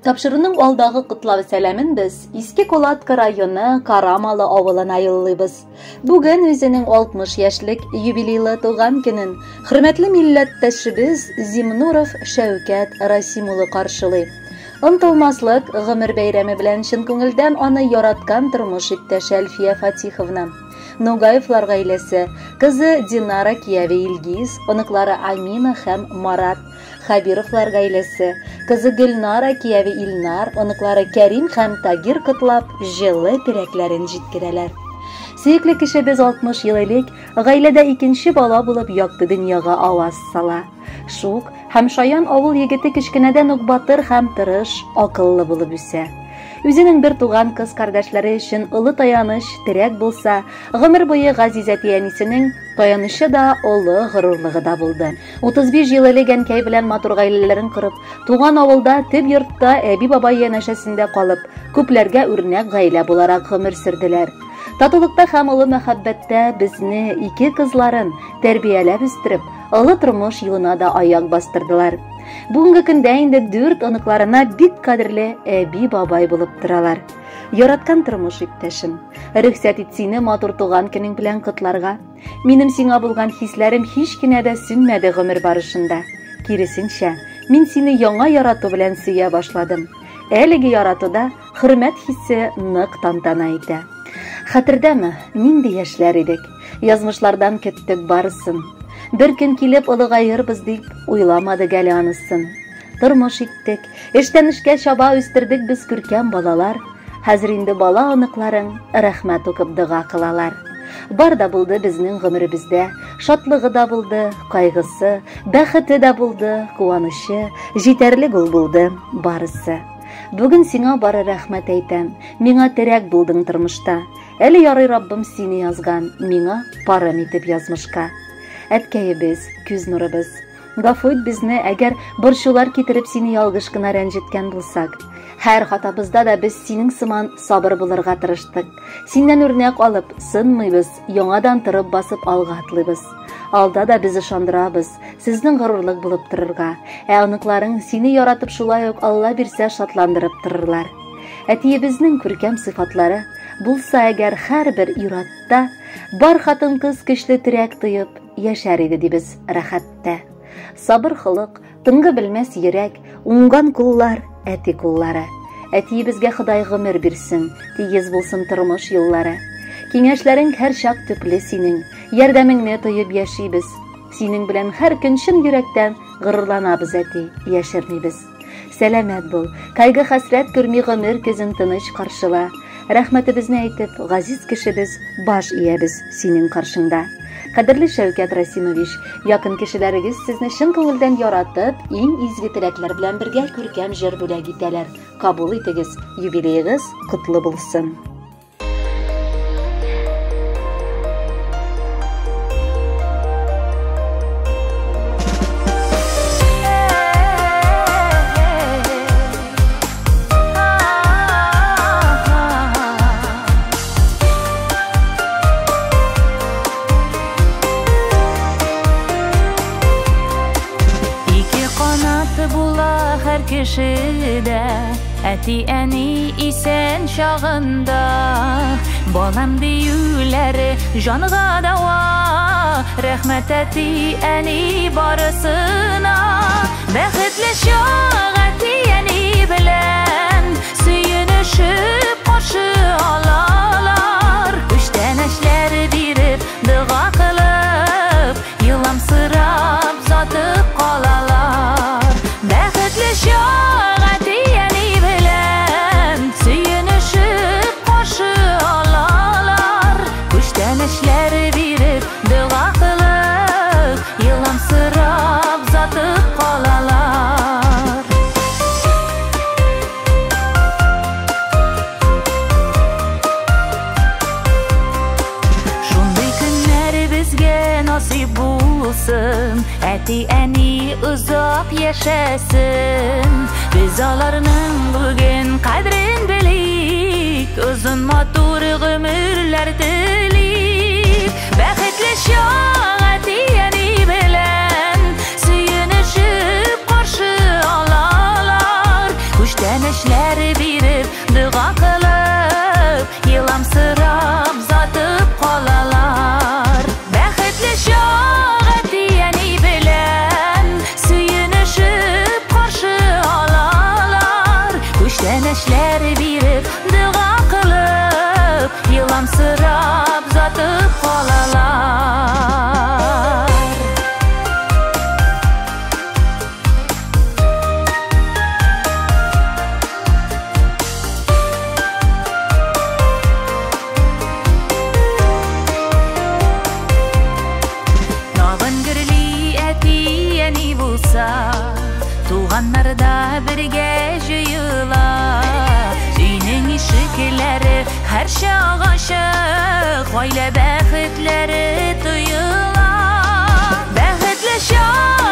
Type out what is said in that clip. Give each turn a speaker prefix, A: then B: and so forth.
A: Тапшыруның алдагы котлау сәламен без Иске Кулатка районы Карамалы авылына юллыйбыз. Бүген үзенең 60 яшьлек юбилейлы туган көнен хөрмәтле милләттәшебез Зимнуров Шәүкәт Расим улы каршылый. Онтылмаслык гомер бәйрәме белән чын күңелдән аны яраткан тормыш иптәше Әлфия Фатиховна, Ногаевлар гаиләсе, кызы Динара, кияве Илгиз, оныклары Амина һәм Марат, Хәбировлар гаиләсе, кызы Гөлнара, кияве Илнар, оныклары Кәрим һәм Тагир котлап, җылы теләкләрен җиткерәләр. Сөекле кешебез 60 ел элек гаиләдә икенче бала булып якты дөньяга аваз сала. Шук һәм шаян авыл егете кечкенәдән үк батыр һәм тырыш, акыллы булып үсә. Үзенең бер туган кыз кардәшләре өчен олы таяныч, терәк булса, гомер буе газиз әти-әнисенең таянычы да, олы горурлыгы да булды. 35 ел элек әнкәй белән матур гаиләләрен корып, туган авылда, төп йортта әби-бабай янәшәсендә калып, күпләргә үрнәк гаилә буларак гомер сөрделәр. Татулыкта һәм олы мәхәббәттә безне, ике кызларын, тәрбияләп үстереп, олы тормыш юлына да аяк бастырдылар. Бүгенге көндә инде дүрт оныкларына бик кадерле әби-бабай булып торалар. Яраткан тормыш иптәшем, рөхсәт ит сине матур туган көнең белән котларга. Минем сиңа булган хисләрем һич кенә дә сүнмәде гомер барышында. Киресенчә, мин сине яңа ярату белән сөя башладым. Әлеге яратуда хөрмәт хисе нык тантана итә. Хәтердәме, нинди яшьләр идек? Язмышлардан көттек барысын. Бер көн килеп олыгаербыз дип уйламадык әле анысын. Тормыш иттек, эштән эшкә чаба үстердек без күркәм балалар. Хәзер инде бала оныкларың рәхмәт укып дога кылалар. Бар да булды безнең гомеребездә. Шатлыгы да булды, кайгысы, бәхете дә булды, куанычы, җитәрлек ул булды барысы. Бүген сиңа бары рәхмәт әйтәм. Миңа терәк булдың тормышта. Әле ярый Раббым сине язган, миңа парым итеп язмышка. Әткәебез, күз нурыбыз. Гафу ит безне, әгәр борчулар китереп сине ялгыш кына рәнҗеткән булсак. Һәр хатабызда да без синең сыман сабыр булырга тырыштык. Синнән үрнәк алып, сынмыйбыз, яңадан торып басып алга атлыйбыз. Алда да без ышандырабыз, сезнең горурлык булып торырга, ә оныкларың сине яратып шулай ук Алла бирсә шатландырып торырлар. Әтиебезнең күркәм сыйфатлары булса әгәр һәрбер ир-атта, бар хатын-кыз көчле терәк тоеп яшәр иде дибез рәхәттә. Сабыр холык, тынгы белмәс йөрәк, уңган куллар, әти куллары. Әтиебезгә Ходай гомер бирсен, тигез булсын тормыш юллары. Киңәшләрең һәрчак төпле синең, ярдәмеңне тоеп яшибез. Синең белән һәр көн чын йөрәктән горурланабыз, әти, яшермибез. Сәламәт бул, кайгы-хәсрәт күрми гомер көзен тыныч каршыла. Рәхмәтебезне әйтеп, газиз кешебез, баш иябез синең каршыңда. Кадерле Шәүкәт Расимович, якын кешеләрегез сезне чын күңелдән яратып, иң изге теләкләр белән бергә күркәм җыр бүләк итәләр. Кабул итегез, юбилеегыз котлы булсын.
B: Ике канаты була һәр кешедә, әти-әни исән чагында. Балам диюләре җанга дава, рәхмәт әти-әни барысына. Бәхетле чак әти-әни белән, сөенешеп каршы алалар. Күчтәнәчләр биреп, дога кылып, еламсырап затып калалар. Бәхетле чак әти-әни белән, сөенешеп каршы алалар. Күчтәнәчләр биреп, дога кылып, еламсырап затып калалар. Шундый көннәр безгә насыйп булсын, әти-әни озак яшәсен. Без аларның бүген кадерен белик, озын матур гомерләр телик. Бәхетле чак әти-әни белән, сөенешеп каршы алалар. Күчтәнәчләр булса, туганнар да бергә җыела. Өйнең ишекләре һәрчак ачык, гаилә бәхетләре тоела. Бәхетле чак.